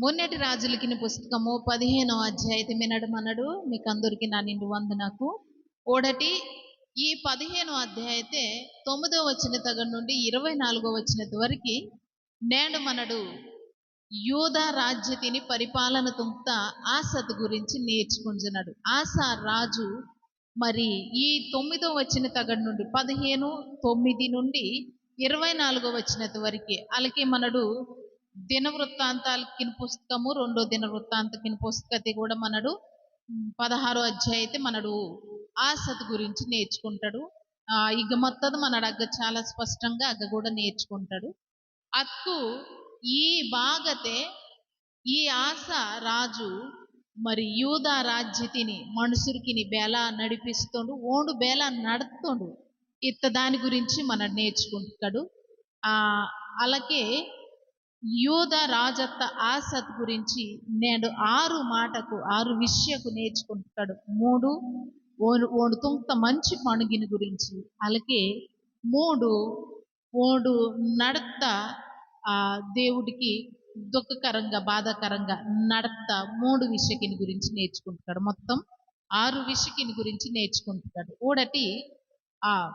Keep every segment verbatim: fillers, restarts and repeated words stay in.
మొన్నటి రాజులకిన పుస్తకము పదిహేనవ అధ్యాయతే మినడు మనడు. మీకందరికి నా నిండు వందనకు. ఓడటి ఈ పదిహేనవ అధ్యాయతే తొమ్మిదవ వచన తగడ నుండి ఇరవై నాలుగవ వచన వరకు నేడు మనడు యూదా రాజ్యతిని పరిపాలన తుంక్త ఆసత్ గురించి నేర్చుకుంటున్నాడు. ఆసా రాజు మరి ఈ తొమ్మిదో వచన తగడ నుండి పదిహేను తొమ్మిది నుండి ఇరవై నాలుగో వచన వరకు. అలాగే మనడు దిన వృత్తాంతాలకిన పుస్తకము, రెండో దిన వృత్తాంతకిన పుస్తకతే కూడా మనడు, ఉమ్, పదహారో అధ్యాయతే మనడు ఆసత్ గురించి నేర్చుకుంటాడు. ఆ, ఇక మొత్తది మనడు అగ్గ చాలా స్పష్టంగా అగ్గ కూడా నేర్చుకుంటాడు. అత్కు ఈ భాగతే ఈ ఆసా రాజు మరి యూదా రాజ్యతిని మనుషులకిని బేలా నడిపిస్తుండు, ఓండు బేలా నడుతుండు. ఇత్త దాని గురించి మనడు నేర్చుకుంటాడు. ఆ, అలాగే యూదా రాజత్త ఆసత్ గురించి నేడు ఆరు మాటకు, ఆరు విషయకు నేర్చుకుంటాడు. మూడు, ఓ-, ఓండు తుంక్త మంచి పణుగిని గురించి, అలాగే మూడు, ఓండు నడత్త, ఆ, దేవుడికి దుఃఖకరంగా, బాధాకరంగా నడత్త మూడు విషయకిని గురించి నేర్చుకుంటాడు. మొత్తం ఆరు విషయకిని గురించి నేర్చుకుంటాడు. ఓడటి ఆ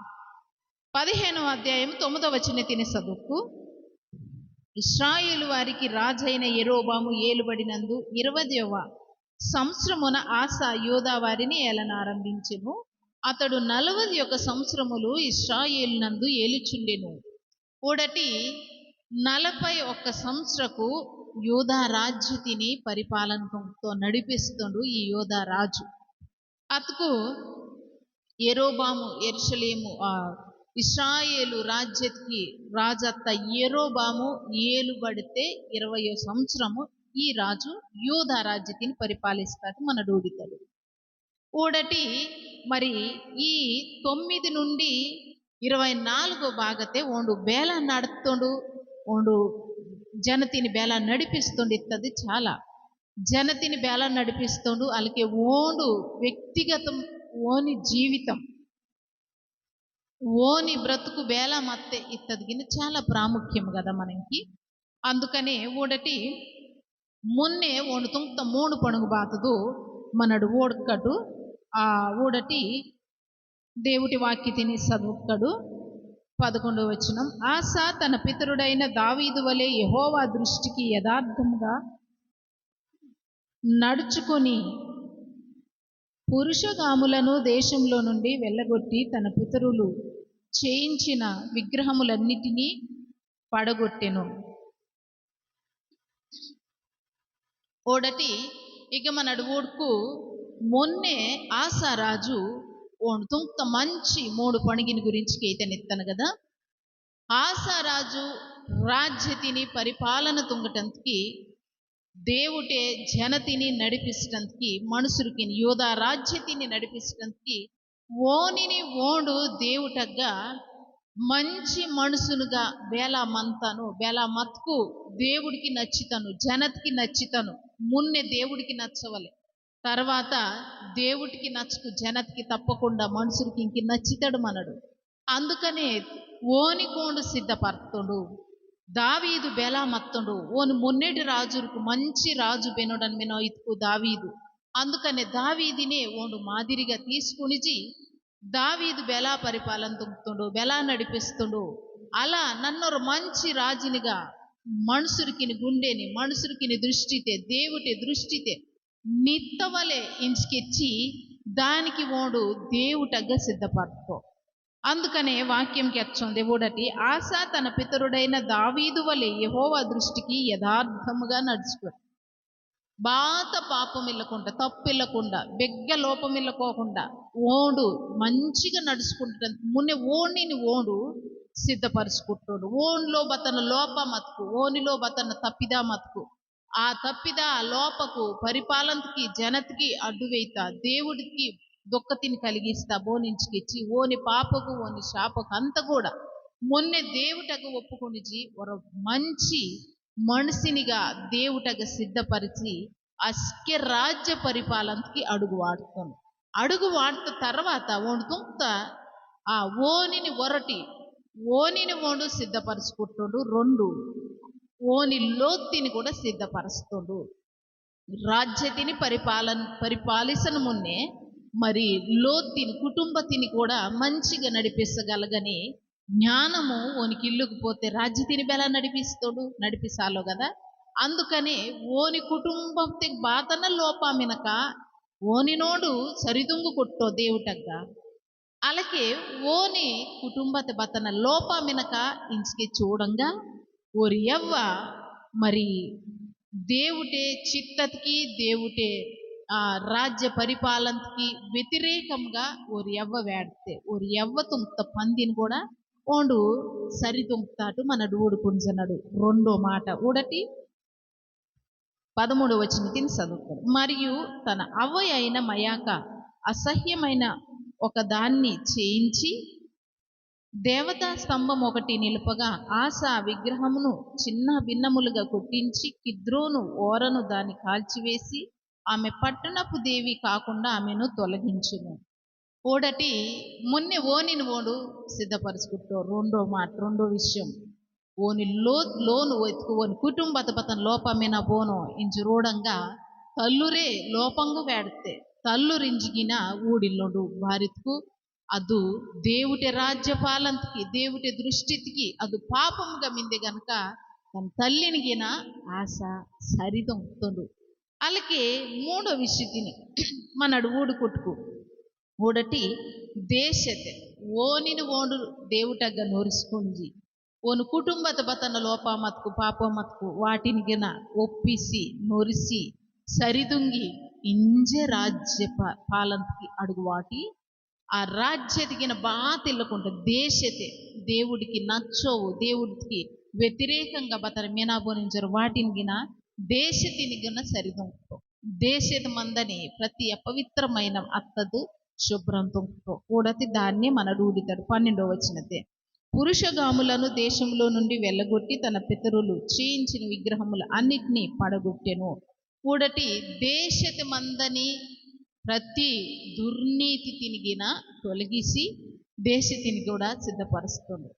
పదిహేనవ అధ్యాయం తొమ్మిదవ వచన తిని చదువుకు. ఇస్రాయేలు వారికి రాజైన యెరోబాము ఏలుబడినందు ఇరవదవ సంవత్సరమున ఆసా యూదా వారిని ఏలనారంభించెను. అతడు నలభై ఒక సంవత్సరములు ఇస్రాయేలునందు ఏలుచుండెను. ఓడటి నలభై ఒక్క సంవత్సరకు యూదా రాజ్యతిని పరిపాలనతో నడిపిస్తుండు ఈ యూదా రాజు. అతుకు యెరోబాము యెరూషలేము, ఆ, ఇస్రాయేలు రాజ్యతికి రాజత్త యెరోబాము ఏలుబడితే ఇరవయో సంవత్సరము ఈ రాజు యూదా రాజ్యతిని పరిపాలిస్తాడు మన డూడితడు. ఓడటి మరి ఈ తొమ్మిది నుండి ఇరవై నాలుగో భాగతే ఓండు బేలా నడుతుండు, ఓండు జనతిని బేలా నడిపిస్తుండు. ఇత్తది చాలా జనతిని బేలా నడిపిస్తుండు. అలాగే ఓండు వ్యక్తిగతం, ఓని జీవితం, ఓని బ్రతుకు బేలా మత్తే ఇత్తది గిన చాలా ప్రాముఖ్యం కదా మనకి. అందుకనే ఓడటి మున్నే ఓండు తుంక్త మూడు పణుగు బాతదు మనడు ఓడ్కడు. ఆ ఓడటి దేవుటి వాక్యతిని చదువుతాడు. పదకొండవ వచనం. ఆసా తన పితరుడైన దావీదు వలె యెహోవా దృష్టికి యథార్థంగా నడుచుకొని పురుషగాములను దేశంలో నుండి వెళ్ళగొట్టి తన పితరులు చేయించిన విగ్రహములన్నిటినీ పడగొట్టెను. ఓడటి ఇక మనడు ఓడ్కు మొన్నే ఆసా రాజు ఓండు తుంక్త మంచి మూడు పణిగిని గురించి కేతనిత్తను కదా. ఆసా రాజు రాజ్యతిని పరిపాలన తుంగటంతకి దేవుటే జనతిని నడిపిస్టంతకి మనుసురికిని యూదా రాజ్యతిని నడిపిస్టంతకి ఓనిని ఓండు దేవుటగ్గ మంచి మనుసునుగా బేలా మంతను, బేలా మత్కు దేవుడికి నచ్చితను, జనతికి నచ్చితను. మున్నే దేవుడికి నచ్చవలే, తర్వాత దేవుడికి నచ్చుకు జనతికి తప్పకుండా మనుసురికి ఇంక నచ్చితడు మనడు. అందుకనే ఓని కోండు సిద్ధపర్తుండు. దావీదు బేలా మత్తుండు. ఓని మున్నేటి రాజులకు మంచి రాజు బెనోడని మినో ఇతుకు దావీదు. అందుకనే దావీదినే ఓండు మాదిరిగా తీసుకునిజి దావీదు బెలా పరిపాలన తుంగుతుండు, బెలా నడిపిస్తుండు. అలా నన్నొరు మంచి రాజునిగా మనుసురికిని గుండెని, మనుసురికిని దృష్టితే, దేవుటే దృష్టితే నిత్తవలే ఇంచుకెచ్చి దానికి ఓండు దేవుటగ్గ సిద్ధపడుకో. అందుకనే వాక్యం కెచ్చోంది ఊడటి, ఆసా తన పితరుడైన దావీదు వలె యెహోవా దృష్టికి యథార్థముగా నడుచుకో. బాత పాపమిల్లకుండా, తప్పిల్లకుండా, బెగ్గ లోపమిల్లకోకుండా ఓండు మంచిగా నడుచుకుంటాడు. మున్నే ఓనిని ఓండు సిద్ధపరచుకుంటాడు. ఓనిలో బతన లోప మతుకు, ఓనిలో బతన తప్పిదా మతుకు, ఆ తప్పిద, ఆ లోపకు, పరిపాలనకి, జనతికి అడ్డువైత, దేవుడికి దుఃఖతిని కలిగిస్తా, బోనించుకిచ్చి, ఓని పాపకు, ఓని శాపకు అంత కూడా మొన్నే దేవుటకు ఒప్పుకొనిచి, ఒక మంచి మనిషినిగా దేవుటకు సిద్ధపరిచి, అస్కె రాజ్య పరిపాలనకి అడుగు వాడుతాను. అడుగు వాడిన తర్వాత ఓండు తుంక్త ఆ ఓనిని ఒరటి, ఓనిని ఓండు సిద్ధపరచుకుంటుండు. రెండు, ఓని లోత్తిని కూడా సిద్ధపరుస్తుండు. రాజ్యతిని పరిపాలన పరిపాలిసన మున్నే మరి లోత్తిని కుటుంబతిని కూడా మంచిగా నడిపిసగలగని జ్ఞానము ఓనికి ఇల్లుకు పోతే రాజ్యతిని బెలా నడిపిస్తోడు, నడిపిసాలో కదా. అందుకనే ఓని కుటుంబతే బాతన లోపమినక ఓని నోడు సరిదుంగు కొట్టో దేవుటగ్గ. అలాగే ఓని కుటుంబతే బతన లోపమినక ఇంచికి చూడంగా ఓరి యవ్వ మరి దేవుటే చిత్తతికి, దేవుటే ఆ రాజ్య పరిపాలనకి వ్యతిరేకంగా ఓరి యవ్వ వేడితే, ఓరి యవ్వ తుంక్త పందిని కూడా ఓండు సరి తుంక్తాటు మనడు ఊడుకుంటున్నాడు. రెండో మాట ఊడటి పదమూడవ వచనం తిని చదువుతాడు. "మరియు తన అవ్వ అయిన మయాక అసహ్యమైన ఒక దాన్ని చేయించి, దేవతా స్తంభం ఒకటి నిలుపగా, ఆసా విగ్రహమును చిన్న భిన్నములుగా కొట్టించి, కిద్రోను ఓరను దాన్ని కాల్చివేసి, ఆమె పట్టణపు దేవి కాకుండా ఆమెను తొలగించును." ఓడటి మున్నే ఓనిని ఓడు సిద్ధపరచుకుంటో రెండో మాట, రెండో విషయం. ఓని లో లోను ఎత్తుకు ఓని కుటుంబత పతన లోపమైన పోను ఇంజు రోడంగా తల్లురే లోపంగు వేడితే తల్లురింజిగిన ఊడిల్లోడు బారిత్కు. అదు దేవుటే రాజ్యపాలంతకి, దేవుటే దృష్టితికి అదు పాపముగా మిందే గనక తన తల్లినిగిన ఆశ సరిదొంగుతుండు. అలాగే మూడో విషయతిని మనడు ఊడుకుట్టుకు ఊడటి దేశతే ఓనిని ఓండు దేవుటగ్గ నొరిసుకుంజి, ఓను కుటుంబత బతన లోప మత్కు, పాప మత్కు, వాటినిగిన ఒప్పిసి, నొరిసి, సరిదుంగి, ఇంజె రాజ్య పా-, పాలంత్కి అడుగు వాటి, ఆ రాజ్యతిగిన బాతిల్లకుంట దేశతే దేవుడికి నచ్చోవు, దేవుడికి వ్యతిరేకంగా బతన మినాబోనించరు వాటినిగిన దేశతినిగిన సరిదుంకు. దేశత మందని ప్రతి అపవిత్రమైన అత్తదు శుభ్రం తుంకు. కూడతి దాన్ని మనడు ఊడితాడు. పన్నెండవ వచనతే, "పురుషగాములను దేశంలో నుండి వెళ్ళగొట్టి తన పితరులు చేయించిన విగ్రహములు అన్నిటినీ పడగొట్టెను." కూడటి దేశత మందని ప్రతి దుర్నీతి తినిగిన తొలగిసి దేశతిని కూడా సిద్ధపరుస్తుంది.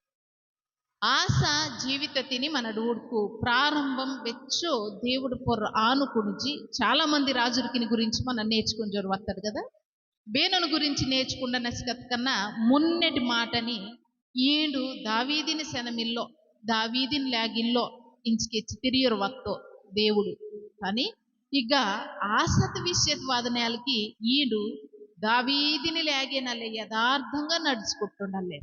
ఆశ జీవితతిని మనడు ఊడుకు ప్రారంభం వెచ్చో దేవుడు పొర్ర ఆనుకునిచి చాలా మంది రాజులకిని గురించి మనం నేర్చుకుని వస్తాడు కదా. బేనను గురించి నేర్చుకుండ నసికత్ కన్నా మున్నెటి మాటని ఈడు దావీదిని సెనమిల్లో, దావీదిని లాగిల్లో ఇంచికెచ్చి తిరియురు వత్తో దేవుడు. కానీ ఇక ఆసత్ విషయత్ వాదనాలకి ఈడు దావీదిని లాగేనల్లే యథార్థంగా నడుచుకుంటుండల్లే.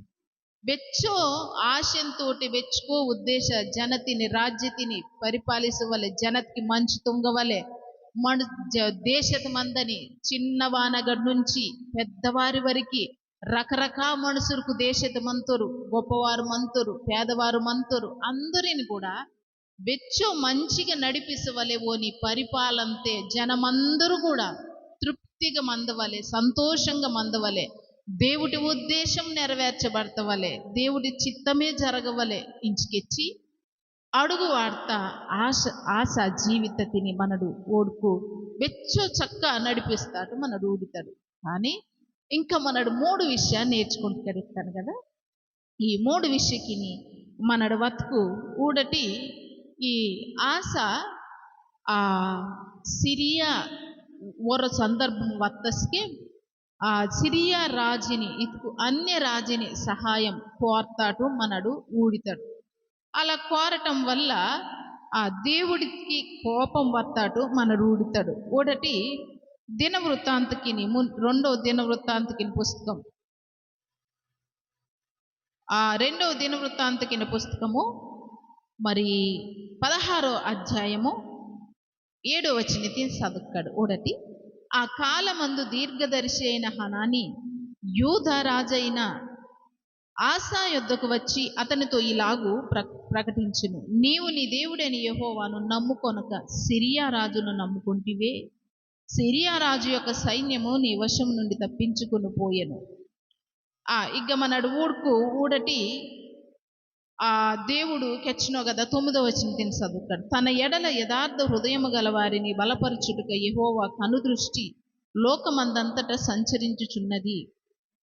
వెచ్చో ఆశంతోటి వెచ్చుకో ఉద్దేశ జనతిని, రాజ్యతిని పరిపాలిసవలే, జనతికి మంచి తుంగవలే, మన జ-, దేశత మందని చిన్నవానగడ్ నుంచి పెద్దవారి వరకు రకరకాల మనుషులకు దేశత మంతరు, గొప్పవారు మంతరు, పేదవారు మంతరు, అందరిని కూడా వెచ్చో మంచిగా నడిపిసవలే, ఓని పరిపాలంతే జనమందరూ కూడా తృప్తిగా మందవలే, సంతోషంగా మందవలే, దేవుడి ఉద్దేశం నెరవేర్చబడతవలే, దేవుడి చిత్తమే జరగవలే. ఇంచుకెచ్చి అడుగు వార్త ఆశ, ఆశ జీవిత తిని మనడు ఓడుకు వెచ్చో చక్క నడిపిస్తాడు మనడు ఊడితాడు. కానీ ఇంకా మనడు మూడు విషయాన్ని నేర్చుకుంటూ కడిగితాను కదా. ఈ మూడు విషయకిని మనడు వత్కు ఊడటి ఈ ఆశ ఆ సిరియా ఒర సందర్భం వత్తస్కే ఆ సిరియా రాజుని ఇతుకు అన్య రాజుని సహాయం కోర్తాటు మనడు ఊడితాడు. అలా కోరటం వల్ల ఆ దేవుడికి కోపం వత్తాటు మనడు ఊడితాడు. ఊడటి దిన వృత్తాంతకిని మున్-, రెండో దిన వృత్తాంతకిని పుస్తకం, ఆ రెండో దిన వృత్తాంతకిన పుస్తకము మరి పదహారో అధ్యాయము ఏడో వచనతిని చదువుతాడు. ఊడటి, ఆ కాలమందు దీర్ఘదర్శి అయిన హనాని యూదా రాజైన ఆసా యొద్దకు వచ్చి అతనితో ఇలాగు ప్ర-, ప్రకటించెను, "నీవు నీ దేవుడైన యెహోవాను నమ్ముకొనక సిరియా రాజును నమ్ముకొంటివే. సిరియా రాజు యొక్క సైన్యము నీ వశం నుండి తప్పించుకుని పోయెను." ఆ, ఇక మనడు ఊడుకు ఊడటి ఆ దేవుడు కెచ్చినో కదా, తొమ్మిదో వచనం తిని చదువుతాడు. "తన ఎడల యథార్థ హృదయము గల వారిని బలపరచుటకు యెహోవా కనుదృష్టి లోకమందంతటా సంచరించుచున్నది.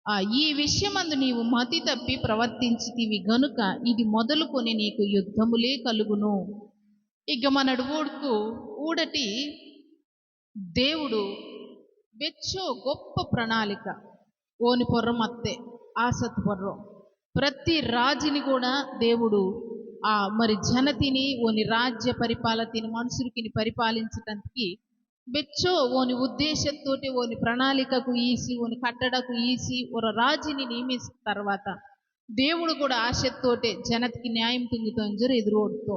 ఆ, ఈ విషయమందు నీవు మతి తప్పి ప్రవర్తించితివి గనుక ఇది మొదలుకొని నీకు యుద్ధములే కలుగును." ఇక మనడు ఊడుకు ఊడటి దేవుడు బెచ్చో గొప్ప ప్రణాళిక ఓని పొర్ర మత్తే ఆసత్ పొర్రో. ప్రతి రాజుని కూడా దేవుడు ఆ మరి జనతిని ఓని రాజ్య పరిపాలతిని మనుషులకిని పరిపాలించటానికి బెచ్చో ఓని ఉద్దేశంతోటి ఓని ప్రణాళికకు ఈసి ఓని కట్టడకు ఈసి ఒక రాజుని నియమించిన తర్వాత దేవుడు కూడా ఆశతోటే జనతికి న్యాయం తుంగుతో ఇంజరు ఎదురు ఓడుతో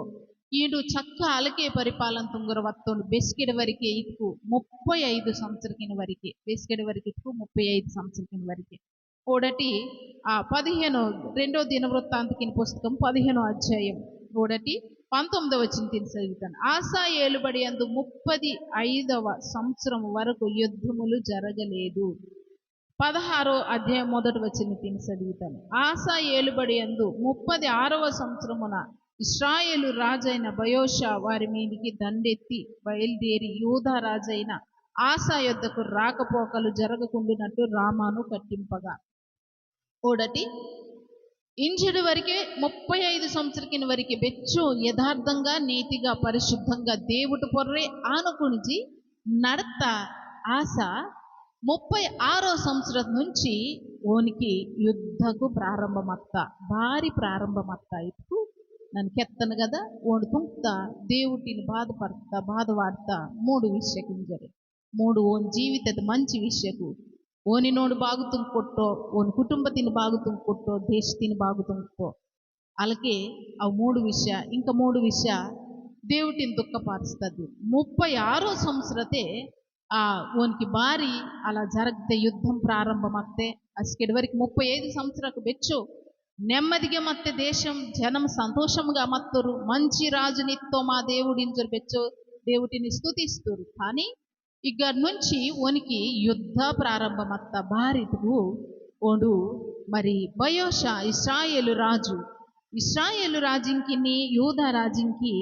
ఈడు చక్క అలకే పరిపాలన తుంగర వత్తోండు. బెస్కెడ్ వరకే ఇటుకు ముప్పై ఐదు సంవత్సరకిన వరకే, బెస్కెడ్ వరకు ఇటుకు ముప్పై ఐదు సంవత్సరకిన వరకే. ఓడటి ఆ పదిహేనో, రెండో దినవృత్తాంతకిన పుస్తకం పదిహేనో అధ్యాయం ఓడటి పంతొమ్మిదవ వచనం తిని చదువుతాను. ఆసా ఏలుబడి అందు ముప్పది ఐదవ సంవత్సరం వరకు యుద్ధములు జరగలేదు. పదహారో అధ్యాయం మొదటి వచనం తిని చదువుతాను. ఆసా ఏలుబడి అందు ముప్పది ఆరవ సంవత్సరమున ఇస్రాయేలు రాజైన బయోషా వారి మీదికి దండెత్తి బయలుదేరి యూదా రాజైన ఆసా యొద్దకు రాకపోకలు జరగకుండునట్టు రామాను కట్టింపగా. ఓడటి ఇంజుడి వరకే ముప్పై ఐదు సంవత్సరకిన వరకే బెచ్చు యథార్థంగా నీతిగా పరిశుద్ధంగా దేవుటి పొర్రే ఆనుకునిచి నడత ఆసా ముప్పై ఆరో సంవత్సరం నుంచి ఓనికి యుద్ధకు ప్రారంభమత్త, భారీ ప్రారంభమత్త. ఇప్పుడు నన్ను కెత్తను కదా, ఓను తుంక్త దేవుటిని బాధపడతా, బాధ వాడతా. మూడు విషయకింజరు మూడు ఓన్ జీవితది మంచి విషయకు ఓని నోడు బాగుతుంగ్ కొట్టో, ఓన్ కుటుంబ తిని బాగుతుంగ్ కొట్టో, దేశ తిని బాగుతుంగ్ కొట్టో. అలాగే అవి మూడు విషయ, ఇంకా మూడు విషయ దేవుటిని దుఃఖపరుస్తుంది. ముప్పై ఆరో సంవత్సరతే ఆ ఓనికి బారి అలా జరగతే యుద్ధం ప్రారంభమత్తే. అసికెడి వరకు ముప్పై ఐదు సంవత్సరాలకు బెచ్చు నెమ్మదిగా మత్తే దేశం జనం సంతోషముగా మత్తరు. మంచి రాజునిత్తో మా దేవుడింజరు బెచ్చు దేవుటిని స్తుతిస్తురు. కానీ ఇగ్గ నుంచి ఓనికి యుద్ధ ప్రారంభమత్త బారితుకు ఓండు మరి బయోషా ఇస్రాయేలు రాజు, ఇస్రాయేలు రాజింకిని యూదా రాజింకి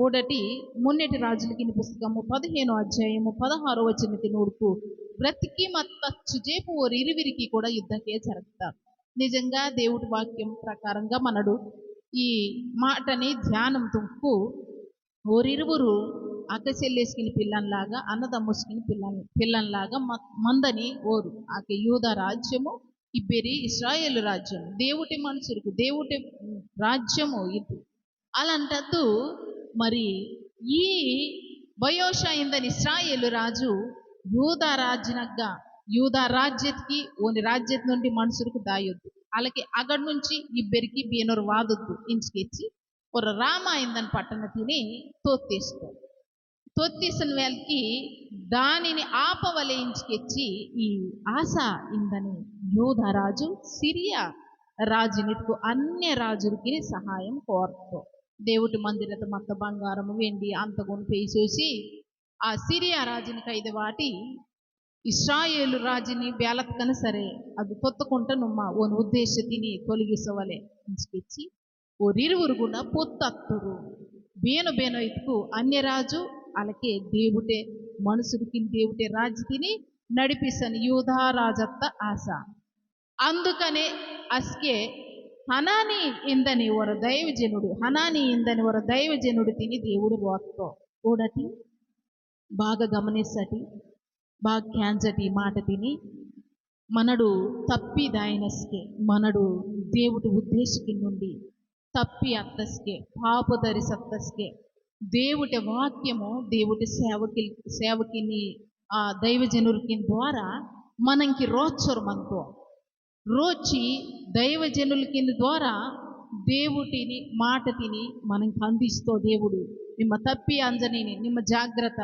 ఓడటి మున్నెటి రాజులకిని పుస్తకము పదిహేనో అధ్యాయము పదహారో వచనకి నూడుకు బ్రతికి మత్తచ్చు జేపు ఓరు ఇరువిరికి కూడా యుద్ధకే జరుగుతారు. నిజంగా దేవుడి వాక్యం ప్రకారంగా మనడు ఈ మాటని ధ్యానం తుంకు ఓరిరువురు అక్క చెల్లెస్కిని పిల్లన్లాగా, అన్నదమ్ముస్కిని పిల్లన్-, పిల్లన్లాగా మ-, మందని ఓరు. ఆకే యూదా రాజ్యము, ఇబ్బెరి ఇస్రాయేలు రాజ్యము. దేవుటి మనుషులకు దేవుటి రాజ్యము ఇది. అలాంటద్దు మరి ఈ బయోషా ఇందని ఇస్రాయేలు రాజు యూదా రాజునగ్గా, యూదా రాజ్యత్కి ఓని రాజ్యత్ నుండి మనుషులకు దాయొద్దు. అలాగే అగడ్ నుంచి ఇబ్బెరికి బీనరు వాదొద్దు ఇంచుకెచ్చి ఒరొ రామా ఇందని పట్టణ తిని తొత్తిస్తో. తొత్తిసిన వేల్కి దానిని ఆపవలె ఇంచుకెచ్చి ఈ ఆసా ఇందని యూదా రాజు సిరియా రాజునిట్కు అన్య రాజులకి సహాయం కోర్తో. దేవుటి మందిరత మత్త బంగారము వెండి అంతగును పేసోసి ఆ సిరియా రాజుని కైదె వాటి ఇస్రాయేలు రాజుని బేలత్కన సరే అది తొత్తకుంట నుమ్మ ఓని ఉద్దేశ తిని తొలగిసవలె ఇంచుకెచ్చి ఓరిరువురు కూడా పొత్తత్తురు. బేనో బేనో ఇత్కు అన్యరాజు, అలాగే దేవుటే మనుషులకి దేవుటే రాజు తిని నడిపిసని యూదా రాజత్త ఆసా. అందుకనే అస్కే హనానీ ఇందని ఒరొ దైవజనుడు, హనానీ ఇందని ఒరొ దైవజనుడు తిని దేవుడు రోత్తో. ఓడటి బాగా గమనిసటి, బాగా కేంజటి ఈ మాట తిని, మనడు తప్పి దాయనస్కే, మనడు దేవుటి ఉద్దేశకి నుండి తప్పి అత్తస్కే, పాపదరి సత్తస్కే, దేవుటి వాక్యము, దేవుటి సేవకి, సేవకిని, ఆ దైవజనుర్కిని ద్వారా మనంకి రోచరు మనతో. రోచి దైవజనులకిని ద్వారా దేవుటిని మాట తిని మనకి అందిస్తో దేవుడు. నిమ్మ తప్పి అంజనిని, నిమ్మ జాగ్రత్త,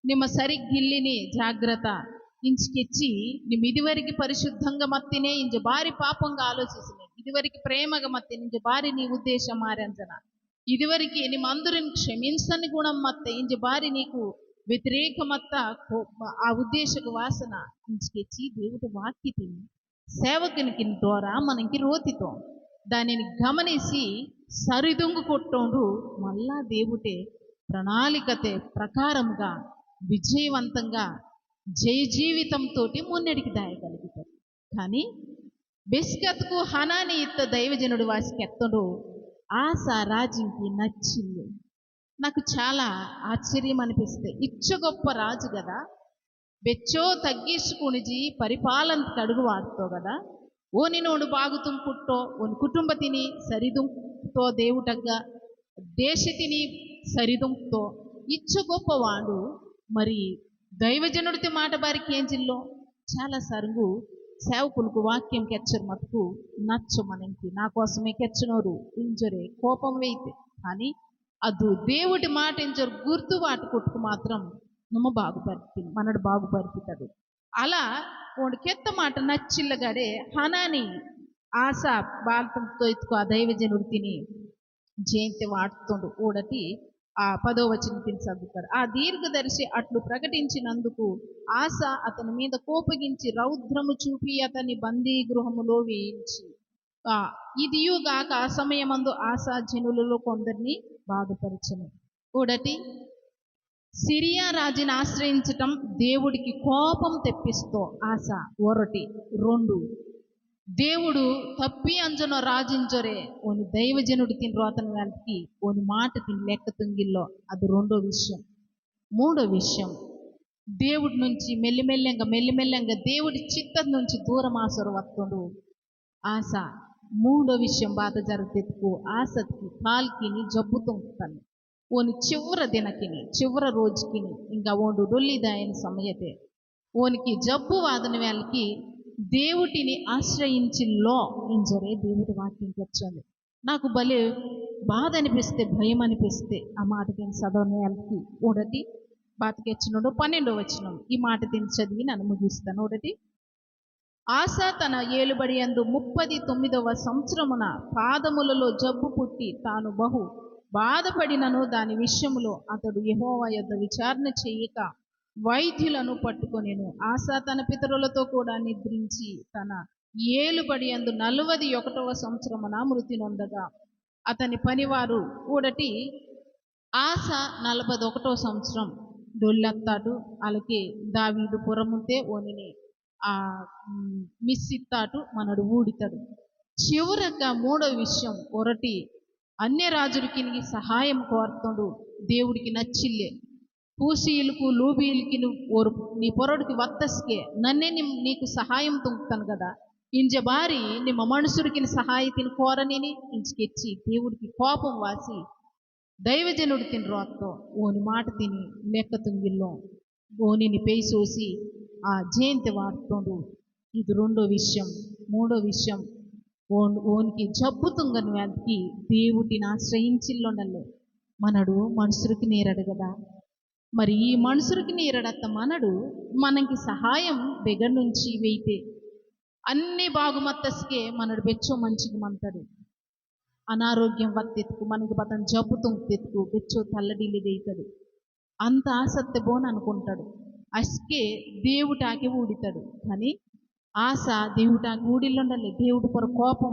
నిమ్మ సరిగ్గిల్లిని జాగ్రత్త ఇంచుకెచ్చి, నిమ్మ ఇదివరకు పరిశుద్ధంగా మత్తినే ఇంజ బారి పాపంగా ఆలోచిసిని, ఇదివరకు ప్రేమగా మత్తిని ఇంజ బారి నీ ఉద్దేశం మారంజన, ఇదివరకు నిమ్మ అందరిని క్షమించని గుణం మత్త ఇంజ బారి నీకు వ్యతిరేక మత్త కో-, ఆ ఉద్దేశకు వాసన ఇంచుకెచ్చి దేవుడు వాక్య తిని సేవకునికి ద్వారా మనకి రోతితో. దానిని గమనిసి సరిదుంగు కొట్టోండు మళ్ళా దేవుటే ప్రణాళికతే ప్రకారంగా విజయవంతంగా జయ జీవితంతోటి మున్నడికి దాయగలుగుతారు. కానీ బెస్కత్కు హనాని ఇత్త దైవజనుడు వాసి కెత్తడు ఆసా రాజింకి నచ్చింది. నాకు చాలా ఆశ్చర్యం అనిపిస్తే, ఇచ్చ గొప్ప రాజు కదా, బెచ్చో తగ్గించుకునిజి పరిపాలన కడుగు వాడుతో కదా, ఓనిని ఓండు బాగుతుంకుట్టో, ఓని కుటుంబతిని సరిదుంకుతో, దేవుటగ్గ దేశతిని సరిదుంకుతో, ఇచ్చ గొప్ప వాడు. మరి దైవజనుడితే మాట బారి కేంజిల్లో. చాలా సరుగు సేవకులకు వాక్యం కెచ్చరు మతుకు నచ్చు మనంకి, నా కోసమే కెచ్చనోరు ఇంజొరే కోపం వెయితే. కానీ అదు దేవుడి మాట ఇంజొరు గుర్తు వాటు కొట్టుకు మాత్రం నమ్మ బాగుపరిచి, మనడు బాగుపరిచితడు. అలా ఓండు కెత్త మాట నచ్చిల్లగాడే హనాని ఆశ బాల్తంతో ఇత్తుకు ఆ దైవజనుడితిని జయంతి వాడుతుండు. ఊడటి ఆ పదో వచనం తిని చదువుతాడు. ఆ దీర్ఘదర్శి అట్లు ప్రకటించినందుకు ఆస అతని మీద కోపగించి రౌద్రము చూపి అతని బందీ గృహములో వేయించి. ఆ, ఇదియుగాక ఆ సమయమందు ఆస జనులలో కొందరిని బాధపరచను. ఊడటి సిరియా రాజుని ఆశ్రయించటం దేవుడికి కోపం తెప్పిస్తో ఆస. ఒరటి. రెండు, దేవుడు తప్పి అంజనో రాజించొరే, ఓని దైవజనుడు తిని రోతన వేలకి ఓని మాట తిని లెక్క తుంగిల్లో. అది రెండో విషయం. మూడో విషయం, దేవుడి నుంచి మెల్లిమెల్లంగా మెల్లిమెల్లంగా దేవుడి చిత్తం నుంచి దూరం ఆసరు వస్తుండు. ఆశ. మూడో విషయం బాధ జరుగుతెత్తుకు ఆశకి కాల్కిని జబ్బు తుంగుతాను. ఓని చివర దినకిని, చివర రోజుకిని, ఇంకా ఓండు డొల్లిదాయని సమయతే ఓనికి జబ్బు వాదని వేలకి దేవుటిని ఆశ్రయించిల్లో ఇంజరే దేవుడి వాక్యం కెచ్చోంది. నాకు భలే బాధ అనిపిస్తే, భయం అనిపిస్తే ఆ మాట తిని చదవని వేలకి ఊడటి బాధ కెచ్చినోడు పన్నెండో వచనం. ఈ మాట తిని చదివి నన్ను ముగిస్తాను. ఊడటి ఆసా తన ఏలుబడియందు ముప్పది తొమ్మిదవ సంవత్సరమున పాదములలో జబ్బు పుట్టి, తాను బహు బాధపడినను దాని విషయములో అతడు యెహోవా యొద్ద విచారణ చేయక, వైద్యులను పట్టుకొనెను. ఆసా తన పితరులతో కూడా నిద్రించి, తన ఏలుబడియందు నలువది ఒకటవ సంవత్సరమున మృతి నొందగా, అతని పనివారు కూడటి ఆసా నలభై ఒకటో సంవత్సరం డొల్లత్తాడు. అలాగే దావీదు పురముతే ఓనిని ఆ, మ్, మిస్సిత్తాటు మనడు ఊడితడు. చివరగా మూడో విషయం, ఒరటి అన్య రాజులకి సహాయం కోరుతుండు, దేవుడికి నచ్చిల్లే. కూసీయులకు, లూబీయులకి ఓరు నీ పొరడికి వత్తస్కే నన్నే నిమ్-, నీకు సహాయం తుంగుతాను కదా. ఇంజ బారి నిమ్మ మనుషులకి సహాయతిని కోరనిని ఇంచుకెచ్చి దేవుడికి కోపం వాసి దైవజనుడు తిని రోత్తో ఓని మాట తిని లెక్క తుంగిల్లో. ఓనిని పేసోసి ఆ జయంతి వాడుతోండు. ఇది రెండో విషయం. మూడో విషయం, ఓన్-, ఓనికి జబ్బు తుంగని వ్యాధికి దేవుటిని ఆశ్రయించిల్లోండల్లే. మనడు మనుషులకి నేరడు కదా. మరి ఈ మనుషులకి నేరడత్త మనడు మనకి సహాయం బెగ నుంచి వెయితే అన్ని బాగుమత్తస్కే మనడు బెచ్చో మంచిగా మంతాడు. అనారోగ్యం వత్తెత్తుకు మనకి బతన్ జబ్బు తుంగతెత్తుకు బెచ్చో తల్లడిల్లి దేయితాడు. అంత ఆసత్తే బోన్ అనుకుంటాడు. అస్కే దేవుటాకి ఊడితాడు. కానీ ఆశ దేవుటాకి ఊడిల్లుండలే. దేవుడు పొర కోపం,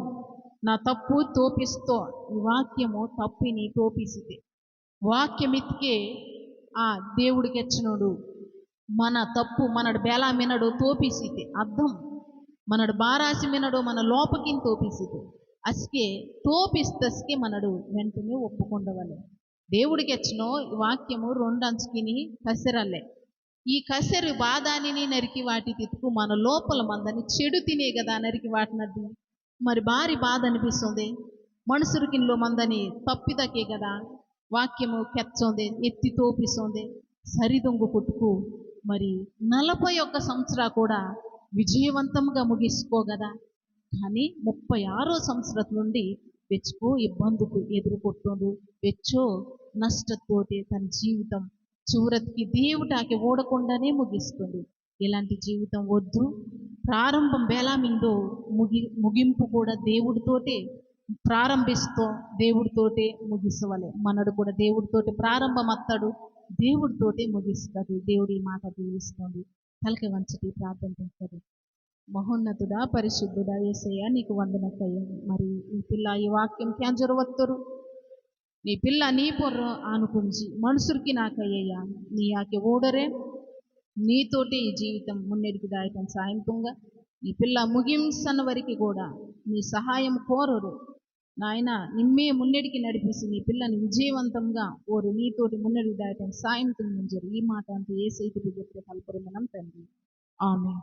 నా తప్పు తోపిస్తో. ఈ వాక్యము తప్పిని తోపిసితే, వాక్యమిత్కే ఆ దేవుడికి ఎచ్చనోడు మన తప్పు, మనడు బేలా మినడు తోపిసితే అర్థం, మనడు బారాసి మినడు మన లోపకిని తోపిసితే, అస్కే తోపిస్తస్కే మనడు వెంటనే ఒప్పుకుండవలే. దేవుడికి ఎచ్చనో ఈ వాక్యము రెండు అంచుకిని కసెరలే. ఈ కసెరు బాధానిని నరికి వాటి తిత్తుకు మన లోపల మందని చెడు తినే కదా నరికి వాటినద్దు. మరి బారి బాధ అనిపిస్తుంది. మనుషులకిన్లో మందని తప్పిదకే కదా వాక్యము కెచ్చోందే, ఎత్తి తోపిసోందే, సరిదొంగు కొట్టుకు మరి నలభై ఒక్క సంవత్సర కూడా విజయవంతంగా ముగిసుకోగదా. కానీ ముప్పై ఆరో సంవత్సరం నుండి వెచ్చుకో ఇబ్బందుకు ఎదుర్కొట్టుండు, వెచ్చో నష్టతోటే తన జీవితం చివరికి దేవుటాకి ఓడకుండానే ముగిస్తుంది. ఇలాంటి జీవితం వద్దు. ప్రారంభం బేలా మిందో ముగి-, ముగింపు కూడా దేవుడితోటే ప్రారంభిస్తూ దేవుడితోటే ముగిసవలే. మనడు కూడా దేవుడితోటే ప్రారంభమత్తాడు, దేవుడితోటే ముగిస్తాడు. దేవుడు ఈ మాట దీవిస్తుంది. తలకి వంచటి ప్రార్థన చేస్తాడు. మహోన్నతుడా, పరిశుద్ధుడా, యేసయ్యా, నీకు వందనక్కయ్యా. మరి ఈ పిల్ల ఈ వాక్యం కేంజరు వత్తరు, నీ పిల్ల నీ పొర్ర ఆనుకుంచి మనుషులకి నాకయ్యయ్యా, నీ ఆకే ఓడరే, నీతోటే ఈ జీవితం మున్నెడికి దాయటం సాయం తుంగ. నీ పిల్ల ముగింసన వరకు కూడా నీ సహాయం కోరరు. నాయన, నిమ్మే మున్నెడికి నడిపిసి నీ పిల్లని విజయవంతంగా ఓరు నీతోటి మున్నెడికి దాయటం సాయం తుంగింజరు. ఈ మాట అంతా ఏసైతే బిగ్గెత్తే కల్పరుమనం తండ్రి. ఆమె.